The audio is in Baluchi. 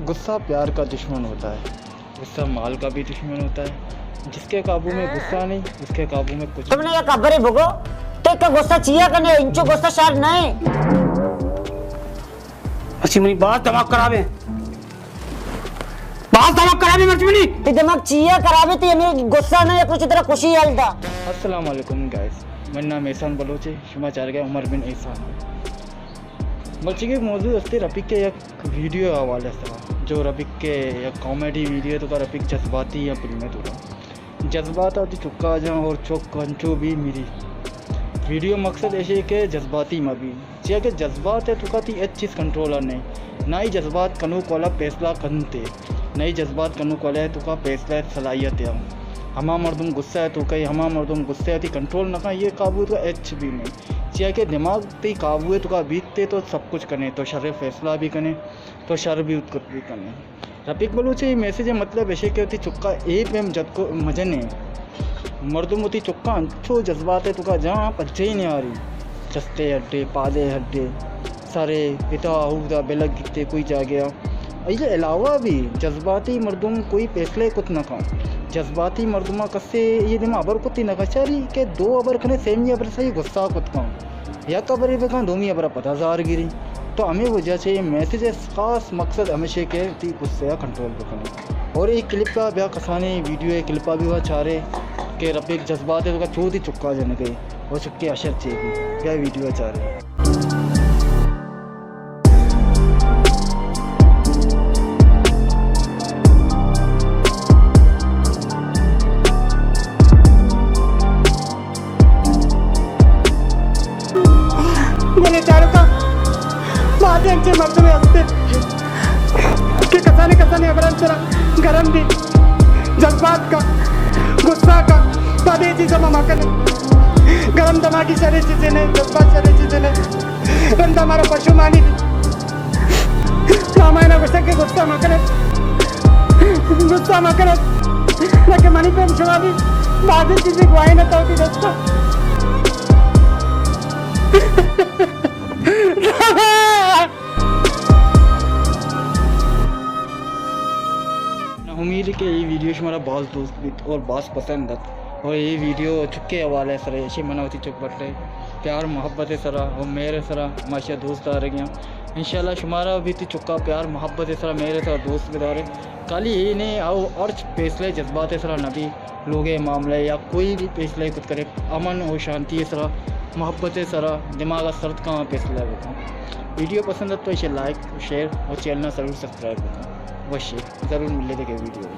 غصہ پیار کا دشمن ہوتا ہے، غصہ مال کا بھی دشمن ہوتا ہے۔ جس کے قابو میں غصہ نہیں، اس کے قابو میں کچھ تم نے یک خبرے بگو، تو کہ غصہ چیا کنے، انچو غصہ شر نہ ہے۔ اچھی منی باز دماغ خراب ہے، باز دماغ خراب ہے مرچی منی۔ تی دماغ چیا خراب ہے، تی ہمیں غصہ نہ ہے، کچھ ترا خوشی حال دا۔ السلام علیکم گائز، میرا نام احسان بلوچ ہے، شما چار گئے عمر بن احسان۔ مرچی کے موضوع استے رفیق کے یک ویڈیو حوالے سرا، جو رفیق کے یک کامیڈی ویڈیو تو کا رفیق جذباتی یا فلمے تو کا جذبات آتی چکا جاں اور چک انچو بھی میری ویڈیو مقصد ایشے کہ جذباتی مہ بی، چیا کہ جذبات ہے تو کا تی ہچ چیز کنٹرول نہیں، نہ ہی جذبات کنوک والا فیصلہ کنتے، نہ ہی جذبات کنوک والا ہے تو کا فیصلہ صلاحیت ہے۔ ہما مردم غصہ ہے تو کئی ہما مردم غصہ ہے تی کنٹرول نہ کن، یہ قابو تو ہچ بھی نہیں۔ چیا کہ دماغ تی قابو ہے تو کا بیتے تو سب کچھ کنے، تو شر فیصلہ بھی کنے، تو شر بھی اتکت بھی کنے۔ رفیق بلوچ ء میسج ء مطلب ایشے کہ وتی چکا اے پیم جت کو مجنے۔ مردم وتی چکا انچو جذبات ء توکا جاں پجئی نیاری۔ چستے ہڈے، پادے ہڈے، سرے، پتا اودا بلگ گتے کوئی جاگہ۔ ایشی علاوہ بھی جذباتی مردم کوئی فیصلے کت نہ کن۔ جذباتی مردم کسے یہ دم ابر کتی نہ کن۔ چاری کہ دو ابر کنے سیمی ابر سے غصہ کت کن۔ یک ہبرے بکن، دومی ہبر ء پدا زار گری۔ تو ہمے وجہ چہ اے میسج ء خاص مقصد ہمیش کہ تی غصہ ء کنٹرول بکنے۔ اور اے کلپ ء بیا کسانیں ویڈیو ء کلپ ء بھی وا چارے کہ رفیق جذبات ء توکا چو تی چکا جنگ ء اور چکے اشر چے بھی۔ بیا ویڈیو ء چارے۔ بلے چاروکاں، بازیں انچیں مردمے ہست انت کہ کسانیں کسانیں ہبرانی سرا گرم بیت، جذبات کا، غصہ کا، پد اے چیز ہم مہ کن انت۔ گرم دماغی شریں چیزے نہ انت، جذبات شریں چیزے نہ انت۔ رندا مارا پشومانی بیت۔ ماما نا گوشتگ کہ غصہ مہ کن ات، غصہ مہ کن ات، نہ کہ منی پیم شما بھی بازیں چیزے گواہی نہ تو وتی دستا۔ نا امید کہ اے ویڈیو شمارا باز دوست بیت اور باز پسند ات اور اے ویڈیو چکے حوالے سرا ایشی منا وتی چک بٹے پیار محبت سرا اور مہر سرا ہمیشہ دوست دارگیاں۔ انشاءاللہ شمارا بھی تی چکا پیار محبت سرا مہر سرا دوست بدارے۔ کالی اے نے او ہرچ فیصلے جذبات سرا نبی، لوگ معاملے یا کوئی بھی فیصلے کت کرے، امن و شانتی سرا، محبت سرا، دماغ سرد کا فیصلہ بکن۔ ویڈیو پسند ات تو اسے لائک، شیئر اور چینل ضرور سبسکرائب بکن۔ وشی ضرور ملے دیگے ویڈیو۔